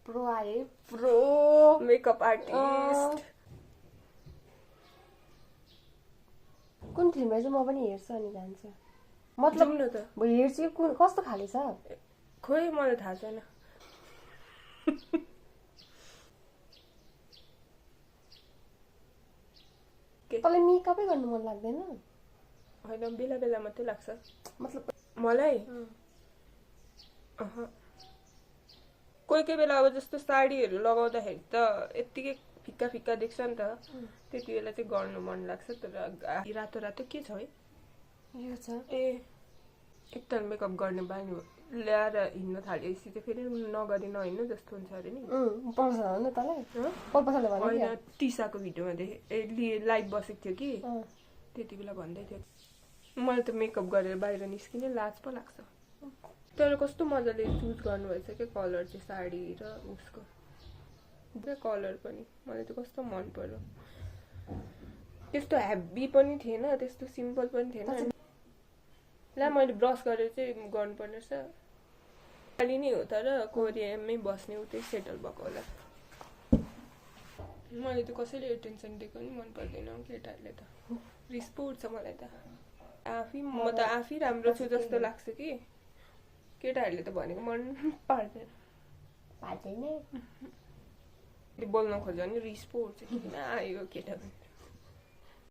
pro आए pro makeup artist कुन फिल्ममा चाहिँ म पनि हेर्छु अनि जान्छु मतलब मतलब न त हेर्छु कुन कस्तो खाले छ खोइ मलाई थाहा छैन तँलाई मेकअपै गर्नु मन लाग्दैन होइन बेला बेला मात्रै लाग्छ मतलब मलाई कोही कोही बेला अब जस्तो साडीहरू लगाउँदाखेरि त यत्तिकै फिक्का फिक्का देख्छ नि त त्यति बेला चाहिँ गर्नु मन लाग्छ तर रातो रातो के छ है यो छ ए एकताल मेकअप गर्ने बानी ल्याएर हिँड्न थालेपछि चाहिँ फेरि नगरी नहिँड्नु जस्तो हुन्छ अरे नि पर्छ होइन तँलाई पर्पसले भने होइन टिसाको भिडियोमा देखेँ लाइभ बसेको थियो कि त्यति बेला भन्दै थियो मलाई त मेकअप गरेर बाहिर निस्किने लाज पो लाग्छ तर कस्तो मजाले चुज गर्नुभएछ क्या कलर चाहिँ साडी र उसको कलर पनि मलाई त कस्तो मन पर्यो त्यस्तो हेभी पनि थिएन त्यस्तो सिम्पल पनि थिएन ला मैले ब्रस गरेर चाहिँ गर्नुपर्ने रहेछ खालि नै हो तर कोरियामै बस्ने उतै सेटल भएको होला मैले त कसैले एटेन्सन दिएको नि मन पर्दैन केटाहरूले त रिस पो उठ्छ मलाई त म त आफै राम्रो छु जस्तो लाग्छ कि केटाहरूले त भनेको मन पर्दैन पार्दैन बोल्न खोज्यो भने रिस पो उठ्छ किन आयो केटा